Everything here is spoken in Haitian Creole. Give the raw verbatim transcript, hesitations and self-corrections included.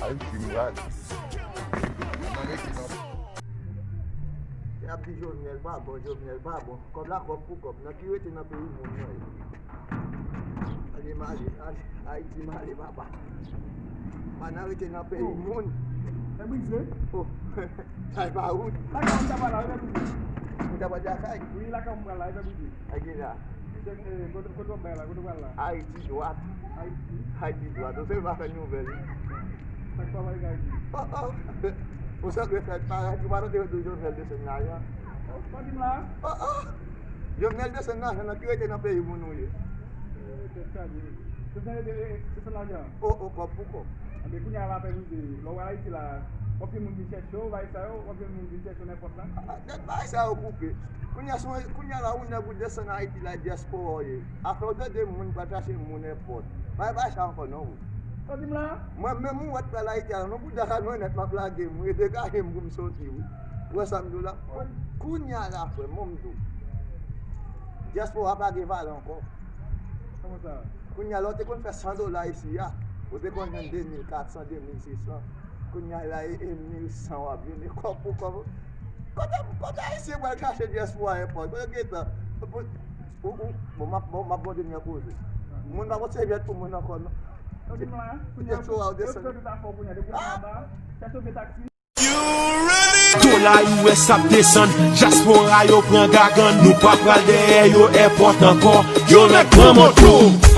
Ayiti, nou rale. Y ap di Jovenel pa bon, Jovenel pa bon. Kòb la, kòb pou kòb. Nan ki rete nan peyi moun nan ye? Ale male, ale, Ayiti male, papa. Pa nan rete nan peyi moun. Fè brize. Oh, sa e pa wout. Lakay ou ta pral la, fè brize. Ou ta pral lakay? Wi, lakay ou pral la, fè brize. Ak ki sa? Kote, kote w bay la, kote w pral la? Ayiti dwat. Ayiti? Ayiti dwat. Ou se pa fè nouvèl. Sa k pa bay Ayiti? Oh, oh. Ou sa ke fè pa, ou pa tande yo di Jovenel desann lajan? Oh, pa di m la. Oh, oh. Jovenel desann lajan nan ki rete nan peyi moun ou ye? Eh, tèt chaje. Desann, eh, eh, desann lajan. Oh, oh, kòb pou kòb. Anben, kounye a la fè mize. Lè w al Ayiti la, w ap gen moun vin chèche w, bagay sa yo, w ap gen moun vin chèche w nenpòt la. Ah, tèt bagay sa yo koupe. Kounye a, kounye a la, ou nèg ou desann Ayiti la, dyaspora w ye. Afè w tande moun pa chache moun nenpòt. Bagay pa sa ankò non. Sa di m la? Mwen menm ou wè t pral Ayiti a, non, bouda sa mwen nèt m ap lage m, wi, degaje m pou m soti, wi. Ou wè sa m di w la? Kounye a la, frè, mwen m di w. Dyaspora pa gen valè ankò. Kòman sa? Kounye a la, ou te konn fè san dola isi a, ou te konn jwenn de mil kat san, de mil sis san. Kounye a la, e, e mil san w ap jwenn, e kòb pou kòb. Kote, kote Ayisyen pral chache dyaspora a, e pa? Kote gentan? Ou, ou, bon, m ap, bon, m ap bon dènye koze. Moun pa pot sèvyèt pou moun ankò, non. Dyaspora ou desann. Dola U S ap desann, dyaspora yo pran gagann, nou pa pral dèyè yo èpòt ankò. Yo mèt pran moto.